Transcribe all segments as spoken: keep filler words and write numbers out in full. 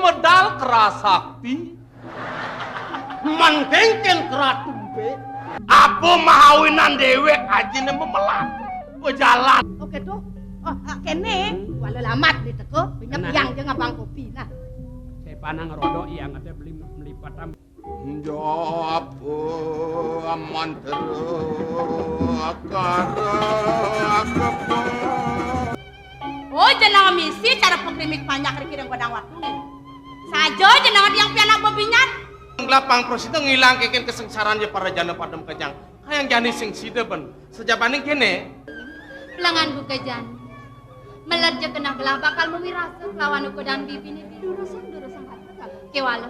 Medal kerasakti. Mangkengken keratumpe. Apa mahawinan dewek ajine memelat? Pejalan. Oke tuh. Oh, ah, kene. Wala lamat di teko, pinjam. Nah. Yang jeung abang kopi. Nah. Saya panang rodok yang ada beli melipat. Jawab mantra kara. Oh, jenengan misi cara pengkrimik panjak riki dan godang waktu. Saja jenengan yang pianak bebinyat. Gelapang prosita ngilang keken kesengsaraan ya para jana padem kejang. Kayang jani sing sida ben. Sejabaning kene. Lengan buka jani. Melerja kena gelah bakal memirasa kelawan uku dan bibine bidurusan-durusan hati. Kewala.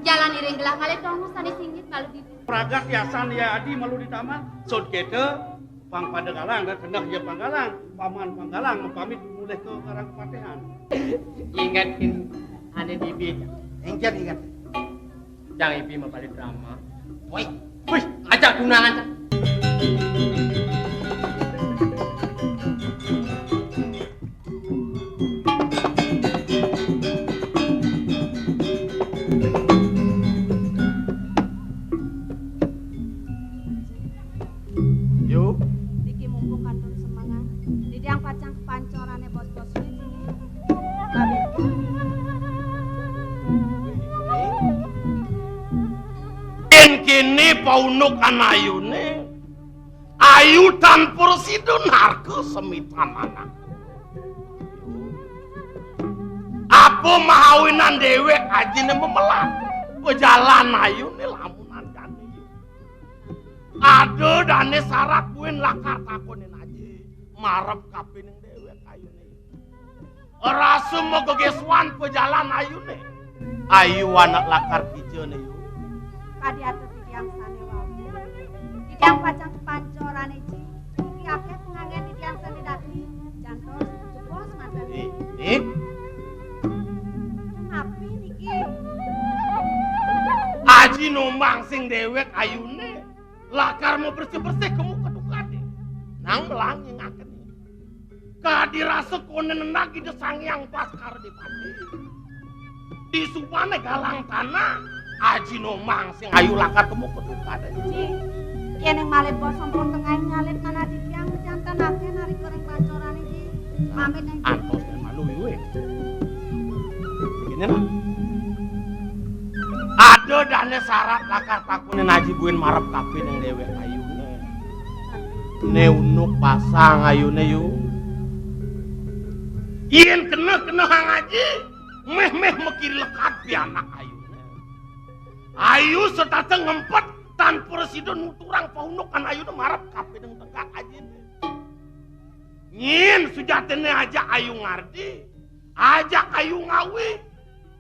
Jalan iring gelah ngalih tonggo sane singgit malu bibi. Pragat yasan ya adi malu di taman. Sod kete, pang pada galang, dan kendah ya pang galang. Paman pang galang, pamit mulih ke karang kepatihan. Ingat kini, ane bibi. Ingat, ingat. Jang ibi mapali drama. Woi. Wih, ajak tunangan. Yu. Niki mumpung kantun semangat. Titiang pacang kepancorane bos-bosne sini. Babe. Yen kene paundukan ayune, ayu tan prasida narka semitan anak. Apa mahawinan dewek ajine memelat? Pejalan ayune lamunan jani. Ada dane syarat buin lakar takonin aji. Marep kapining dewek ayune. Rasa magegesuan pejalan ayune. Ayu anak lakar kijane, Yu. Kadi atur titiang sane wau. Titiang pacang kepancorane, Ji. Iki akeh pengangen titiang sane dadi. Jantos jebos manten. Nih, nih. Napi niki? Aji nombang sing dewek ayune. Lakar mau bersih-bersih kemu ketukade. Nang melangi ngakeni. Kadi rasa konen endak Ida Sang Hyang Baskara Dipati. Di subane galang tanah, aji nomang sing ayu lakar kemu ketukade. Ji, yen ing malih bos sampun tengah nyalit manah titiang jantan akeh narik goreng pancorane, Ji. Pamit, Ji. Antos malu iwe. Kene nah. Ada dane syarat lakar takunin aji buin marep kapining dewek ayune. Ne unuk pasang ayune, Yu. Yen kena-kena hang aji, meh-meh mekir lekad pianak ayune. Ayu setata ngempet tan prasida nuturang paundukan ayune marep kapining tegak ajine. Nyen sujatine ajak ayu ngardi, ajak ayu ngawi,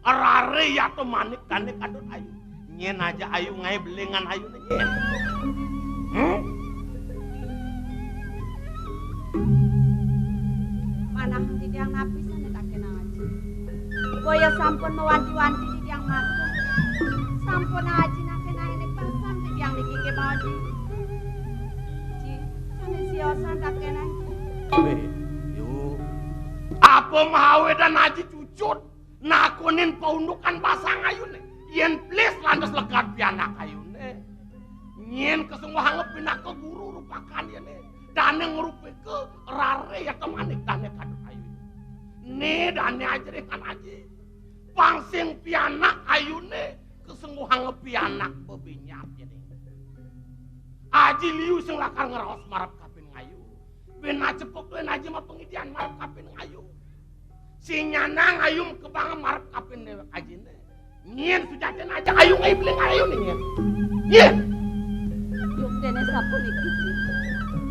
rare yata manik dane kadut ayu. Nyen ajak ayu ngae belingan ayune nyen. Hmm? Manah titiang napi sane takenang aji. Boya sampun mewanti-wanti titiang matur. Sampun aji nakenang enek pasang titiang niki kemawon, Ji. Ji, sane siosan takenang, Ji. Weh, Yu. Apa mahawedan aji cucut nakonin paundukan pasang ayune? Yen plis lantas lekad pianak ayune. Nyen kesungguhang pinaka guru rupakan yene. Dane ngrupika rare ya temane dane kadut ayu. Ne dane ajrihan aji. Pang sing pianak ayune kesungguhang pianak bebinyat yene. Aji liu sing lakar ngraos marep kapining ayu. Ben acepuk tuwin aji mapengidian marep kapining ayu. Sing nyanang ayu kebang marep kapining dewek ajine. Nyen sujatine ajak ayu ngae beling ayune nyen. Nyen. Yuk dene sapuniki.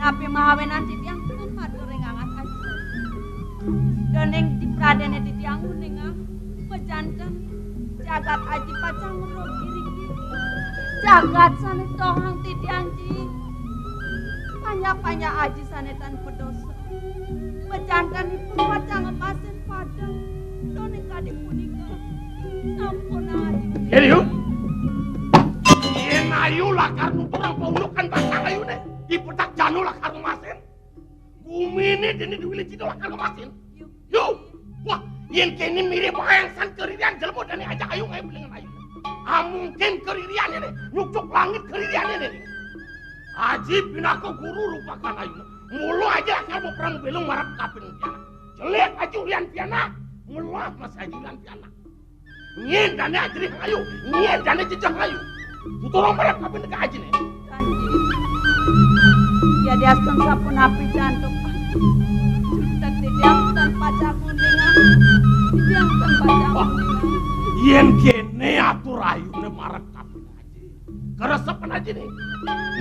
Napi mahawenan titiang pun matur ring angat aji. Dening dipradene titiang uningang pejanten jagat aji pacang merugi riki. Jagat sane tohang titiang, Ji. Panjak-panjak aji sane tan pedosa. Pejantenipun pacang ngemasin padang. Dene kadi punika. Sampun aji. Yen yu. Yen ayu lakar nuturang paundukan pasang ayune. Ipetak janu lakar ngemasin. Gumine dene diwili cita lakar ngemasin. Yu. Yu. Wah, Yén kéné mirip waé san karirian jelema dané ajak ayu ngayu belingan ayu. Ah, mungkin karirian ini, nyukcuk langit karirian ini. Aji pinaka guru rupakan ayu. Mula aji lakar mau perang belung marep kapin pianak. Jelék aji ulian pianak, melah masih aji ulian pianak. Nyén dané ajerih ayu, nyén dané jejeh ayu. Tuturang marep kapin ka ajiné. Kanji. Ya diastun sapunapi jantuk. Jutek didiang tan pacang nguningah. Didiang tan pacang nguningah. Yén kéné atur ayuné marep kapin aji. Keresepan aji né.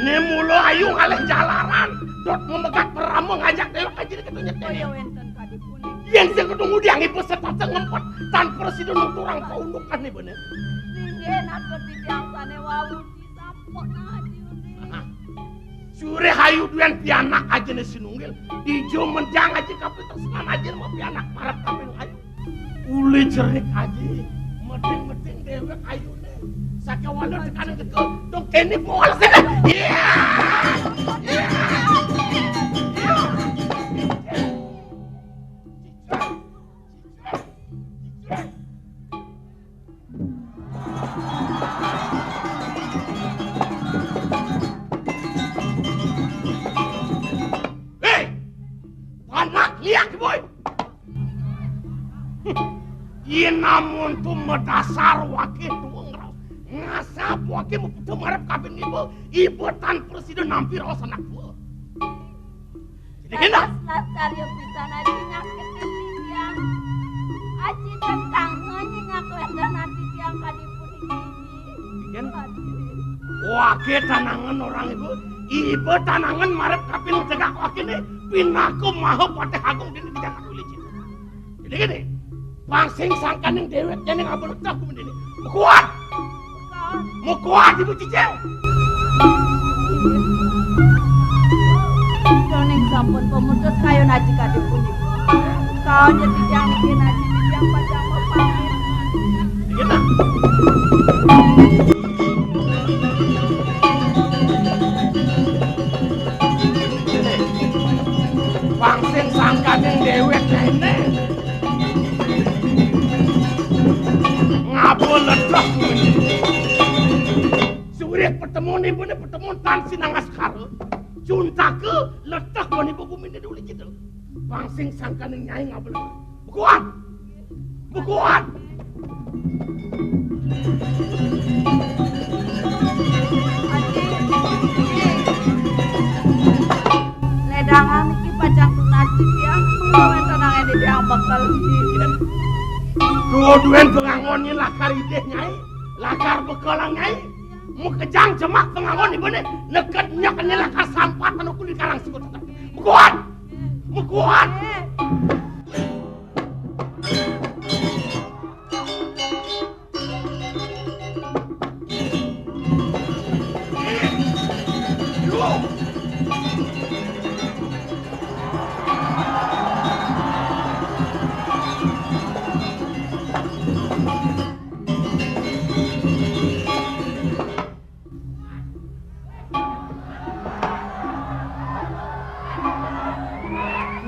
Né mula ayu ngalih jalaran, dot ngemegat perama ngajak déwék aji né kéto nyeténé. Oh, ya wénten kadipun. Yén sing kudu ngudiang iba setata ngempet, tan prasida nuturang kaundukan ibané. Inggih, natur titiang sané wau, disampun aji uning. Aha. Surih ayu duén pianak ajiné sinunggil, dija menjang aji kapitresnan ajiné mapianak marep kaping ayu. Uli jerik aji, meding-meding déwék ayuné. Sakéwala tekané kéto, dong kéné pol sini. Iya. Iya. Iya. Hei! Anak liak, boy! Yén amun to madasar waké tua ngraos. Ngasap waké mapeda marep kaping iba, iba tan prasida nampi raos anak tua. Jadi kena. Dados latar ya pisan aji nyakitin titiang. Aji tetangga nyingak ledan ati tiang kadipun iki. Bikin. Aji. Waké tanangan orang ibu, ibu tanangan marep kapin tegak waké né, pinaka maha patih agung dini di jagat Wilicin. Jadi gini, pang sing sangkaning déwék jani ngabelekah ku mendini. Kuat! Mukuat ibu cicing. Doning sampun pemutus kayun aji kadipun ibu. Kaon ya titiang niki aji titiang pacang pamit. Kita. Pang sing sangkaning déwék kéné. Ngaba ledeh. Suwirih patemon ibuné patemon tan sinangaskara. Cuntaka ledeh ban ibu guminé duli kita. Pang sing sangkaning nyai ngaba ledeh. Bukuan. Bukuan. Aji, Aji. Ledangan iki pacang tunas titiang, mula wénten angin titiang bekel. Duduén pangangon nyai lakar idih nyai, lakar bekelan nyai. Makejang jemak pangangon ibané, neked nyak nyai lakar sampat anu kulit karang sikut. Bukuan. Bukuan.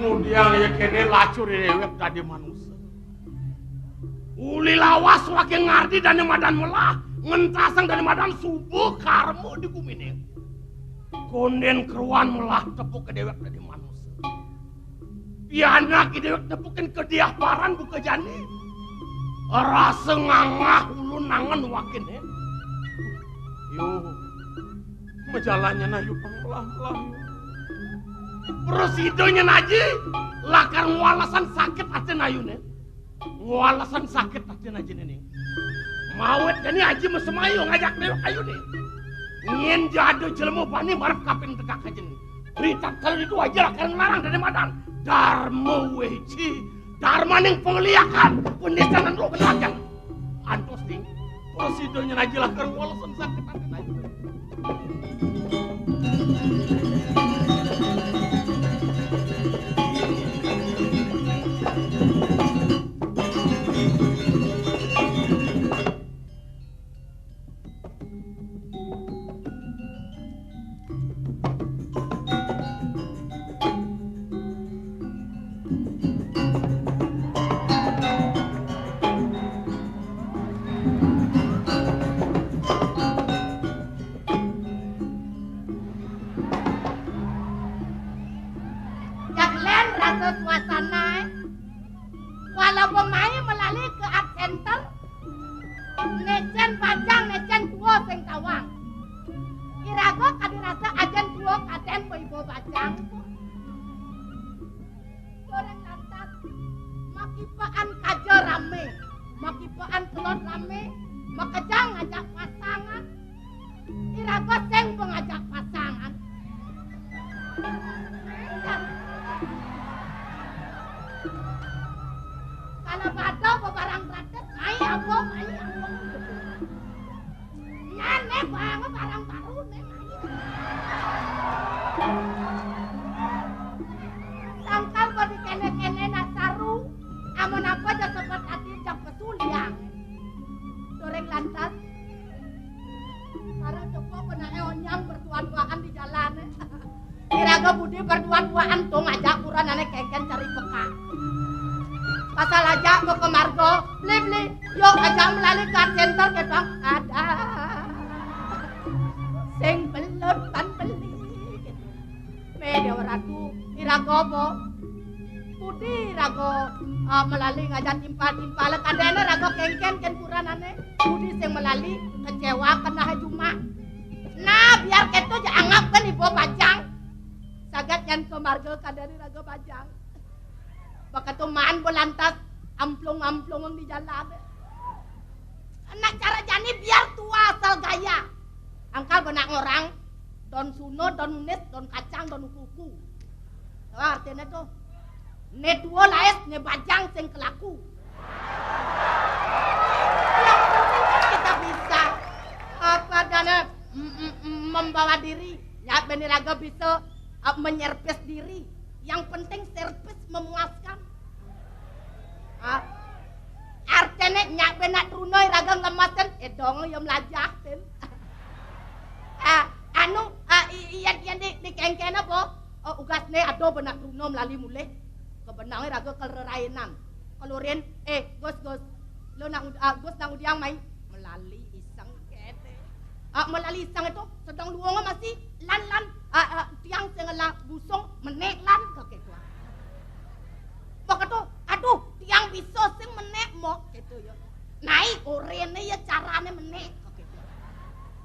Ngudiang ya kéné lacur déwék dadi manusa. Uli lawas waké ngardi dané madan melah, ngentasang dané madan suba karma di guminé. Kondén keruan melah tepuk ka déwék dadi manusa. Pianak i déwék tepukin kediah paran buka jani. Rasa ngangah ulun nangen wakéné. Yo, majalannya na yu pang melah-melah. Prasida nyén aji lakar ngwalesan sakit atin ayuné. Ngwalesan sakit atin ajiné né. Mawit jani aji masemayu ngajak déwék ayuné. Nyén ja ada jelema bani marep kapin tegak ajiné. Ritatkala ditu aji lakar nglarang dané madan. Darma weci, darmaning pangliakan, panistanan roh ketagihan. Antos ding, prasida nyén aji lakar ngwalesan sakit atin ayuné. Makipekan kaja ramé, makipekan kelod ramé, makejang ngajak pasangan. Iraga sing pangajak pasangan. Kala pada bebarang gratis, mai apa, mai apa. Nah, né baanga barang baru, né mai. Sangkal badi kéné-kéné nak saru, amun apa ja sebet ati jak pesuliang. Turing lantas, barang coba penaé onyang berduaan-duaan di jalané. Iraga budi berduaan-duaan tuh ngajak kuranané kéngkén cari peka. Pasal ajak mau ke margo, beli-beli, yuk ajak melali card center kéto. Ada. Sing belut pan beli. Mé Déwa Ratu, iraga apa? Budi iraga, ah, melali ngajak timpal-timpal. Kadéna raga kéngkén kén kuranané. Budi sing melali kecewa keneh jumah. Nah, biar kéto ja anggap kén iba bajang. Saget yan ka marga kadéna raga bajang. Baka to maan ba lantas amplung-amplung di jalan. Nak cara jani biar tua asal gaya. Angkal ba nak ngorang, don suno, don unis, don kacang, don uku-uku. Apa artiné to? Né tua laés, né bajang sing kelaku. Yang penting kan kita bisa, apa, dana, m- m- m- membawa diri. Nyak bén iraga bisa, uh, menyervis diri. Yang penting servis memuaskan. Ah, artiné nyak bén nak truna iraga nglemasin, éh dong ya mlajah, Tin. Ah, anu, ah, i- iya, iya di, di kéngkén apa? Oh, ugasné ada ba nak truna melali mulih. Kebenangé raga kelerainan. Kelurin, éh, Gus, Gus. Lo nak ud- ah, Gus nak udiang mai. Melali iseng kéné. Ah, melali iseng to, sedeng luunga masih, lan, lan, ah, ah, tiang sing ngelah busung, menék lan, ka kéto. Maka to, aduh, tiang bisa sing menék, Mbok, kéto ya. Nai, oréné ya carané menék, ka kéto.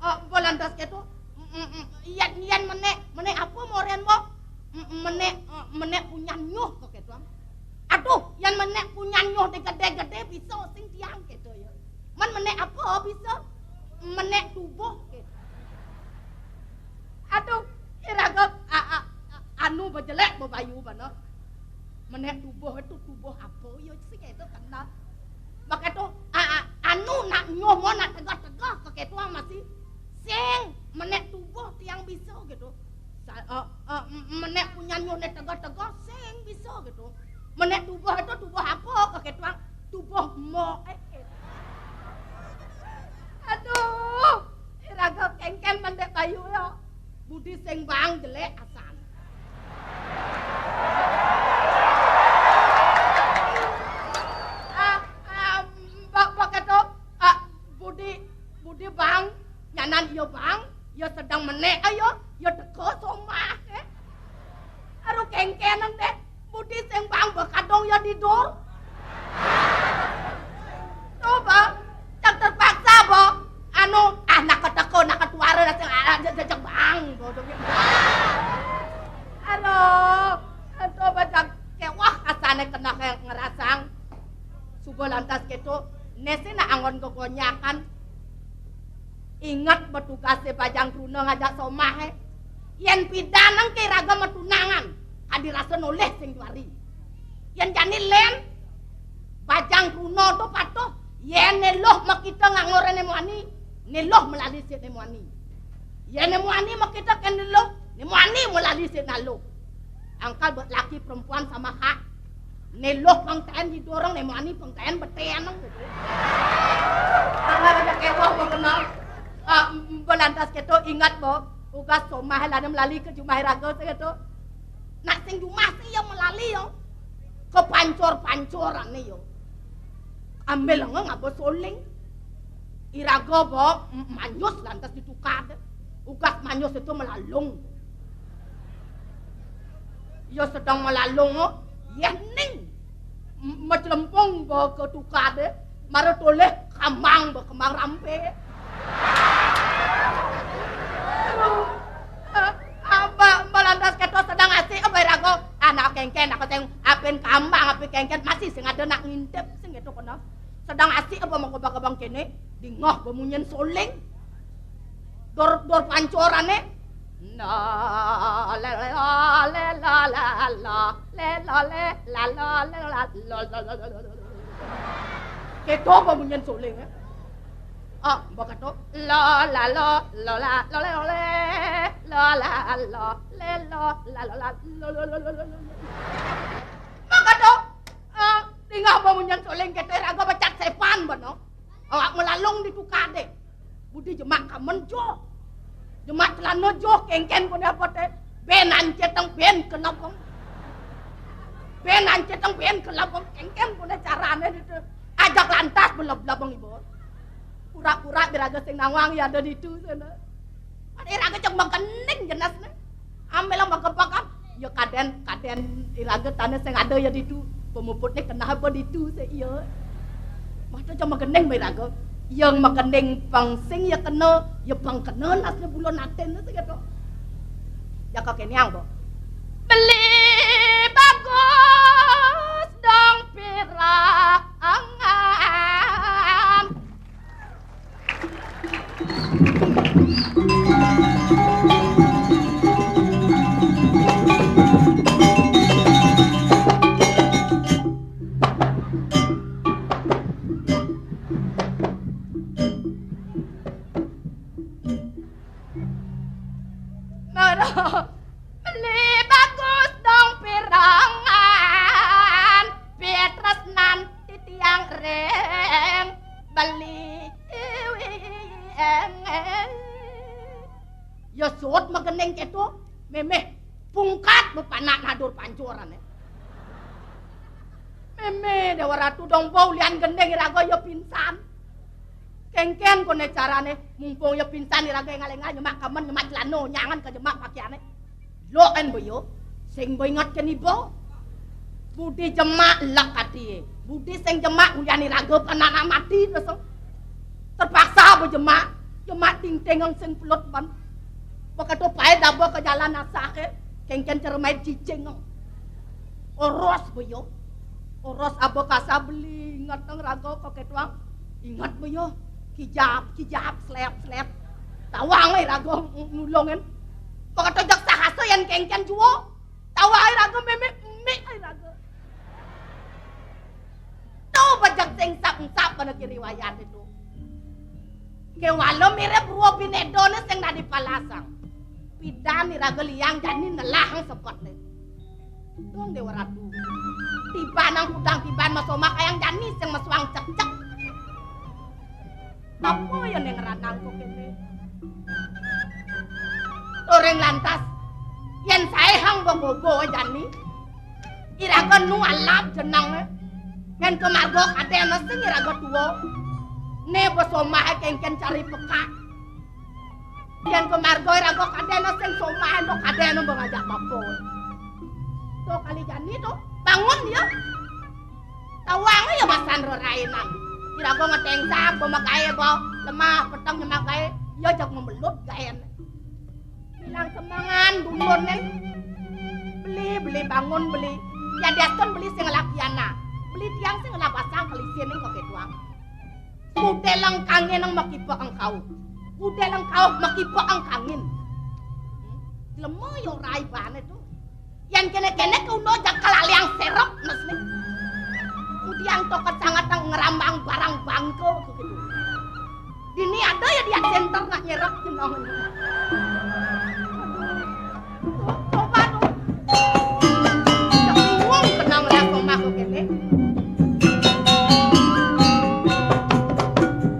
Ah, ba lantas kéto, mm, mm, mm, yén, yén menék, menék apa, Mbok, oréné, Mbok? Mm, mm, menék, eh, menék punyan nyuh, ka kéto. Aduh, yén menék punyan nyuh gedé-gedé bisa sing tiang, kéto ya. Mén menék apa bisa? Menék tubuh, kéto. Aduh, iraga, a- a- a- anu ba jelék ba bayu bana. Menék tubuh to tubuh apa ya sing kéto kenal. Maka to, a- a- anu nak nyuh mo nak tegeh-tegeh ka kéto masih sing menék tubuh tiang bisa kéto. Sa- eh, eh, m- menék punyan nyuh né tegeh-tegeh sing bisa kéto. Menék tubuh to tubuh apa ka kéto? Tubuh mo, éh, kéto. Aduh, iraga kéngkén mendek bayu ya. Budi sing bang jelék asan. Ah, ah, Mbok, Mbok kéto, ah, budi, budi bang, nyanan ya bang, ya sedeng menék, ayo, ya teka somah, éh. Aru kéngkénang deh, budi sing bang ba kadung ya didur. Coba, cak terpaksa ba. Anu, ah, nak keteka, nak ketuara, nak sing, ah, jejeg bang, bodoh gitu. Aduh, coba cak kewah asané keneh ngerasang. Suba lantas kéto, né sing nak anggon gegonyakan. Inget ba tugasé bajang truna ngajak somahé. Yén pidanang ké raga matunangan, kadi rasa nolih sing juari. Yén jani lén, bajang truna to patuh, yén né luh makita nganggur né muani, né luh melali sik né muani. Yén né muani makita kén né luh, né muani melali sik né luh. Angkal buat laki perempuan sama hak. Né luh pang taén didorong, né muani pang taén beténang gitu. Angkal aja kewah mau kenal. Ah, belantas kéto inget, Bo. Ugas somah lan melali ka jumah raga sing kéto. Nak sing jumah sing ya melali ya. Kepancor-pancor ané ya. Ambil lenga ngaba soling. Iraga ba m- manyus lantas ditukad. Ugas manyus to malalung. Ya sedeng malalung, yéh ning m- maclempung ba ka tukad, mara tolih kambang ba kembang rampé. Aduh. Ah, ah, ba, ba lantas kéto sedeng asik, ba iraga. Anak kéngkén, aku sing apin kambang, apin kéngkén, masih sing ada nak ngintip, sing gitu kono. Sedang asik apa mau kebang-kebang kéné, dingeh bemunyin suling. Dor, dor pancorané. Na, le, le, la, le, la, la, la, le, la, le, la, la, le, la, la, la, la, la, la. Kéto bemunyin sulingé. Ah, mbok kéto. La, la, la, la, la, la, la, la, la, la, la, le, la, la, la, la, la, la, la, la, la. Mbok kéto. Ah, dingeh bemunyin suling kéto, raga becat sépan bana. Awak melalung di tukadé. Budi jemak kamen jo. Jemak celana jo, kéngkén koné apa té? Bén ancéteng, bén kelebeng. Bén ancéteng, bén kelebeng, kéngkén koné carané ditu. Ajak lantas beleb-lebeng ibu. Pura-pura iraga sing nawang ya ada ditu sana. Pada iraga cek makening jenisné. Ambil makepakan. Ya kadén, kadén iraga tané sing ada ya ditu. Pemuputné kena apa ditu sih iya. Mata cek makening iraga. Yang makening pang sing ya kena, ya pang kena nasné bulan atin sih gitu. Ya kok kenyang, Bu. Beli bagus dong pirangan. Mara beli bagus dong pirangan, pitresnan titiang ring beli. Ya suud makening kéto, méméh pungkat bepanak nadur pancorané. Méméh Déwa Ratu dong bau lian gending iraga ya pingsan. Kéngkén koné carané, mumpung ya pingsan iraga énggal-énggal nyemak kamen, nyemak celana, nyangan ka jemak pakiané. Lo en boyo, sing boy inget kén iba. Budi jemak lek ati. Budi sing jemak ulian iraga panana mati terus. Terpaksa boy jemak, jemak tingting sing pelut ban. Beketu paé daba ka jalan asaké, kéngkén cermai cicing. Oros boyo. Oros aba kasa beli inget nang raga ka ketuang. Inget boyo. Kijap, kijap, slep, slep. Tawang ai raga ng-, nulungin. Beketu jak sahasa yén kéngkén jua. Tawang ai raga méméh, méméh ai raga. Tuh bejak sing sap-sap pada kiri wayat itu. Kéwala mirip rua binédané sing dadi palasang. Pidan iraga liang jani nelahang sepetné. Dong Déwa Ratu. Tiba nang kudang tiban masoma kayang jani sing masuang cekcek. Apa ya ning ranang kok kéné? Turing lantas, yén saé hang bogogo jani. Iraga nu alap jenengé. Yén ka marga kadéna sing iraga tua. Né ba somahé kéngkén cari peka. Yén ka marga iraga kadéna sing somahé nu kadéna ba ngajak bapa. Tuh kali jani tuh, bangun ya. Tawang ya masan rerainan. Iraga ngeténgsang ba magaé ba lemah peteng nyemak gaé. Ya jag memelut gaén. Bilang semangan dulun nén. Beli, beli bangun, beli. Ya diastun beli sing ngelap kiana. Beli tiang sing ngelap asang kelisin ning kok ketuang. Budé lengkangé nang makipa engkau. Budé lengkau makipa engkangin. Jelema yo rai bane tu. Yan kene-kene ke uno jakal aliang serep nes nih. Udiang toket sangat nang ngerambang barang bangko begitu. Dini ada ya dia center nak nyerep jenong. Coba nu. Ya bingung kenang lah somah kok kene.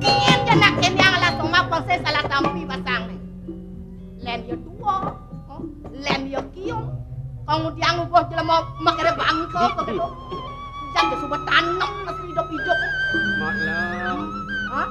Ingin je nak kene yang lah somah bangsa salah tampi basang nih. Len ya tua, oh, len ya kiung. Kong udiang ubuh jelema makere bangko kok gitu. Jan je suba tanem mesti hidup-hidup. Mak lah. Hah?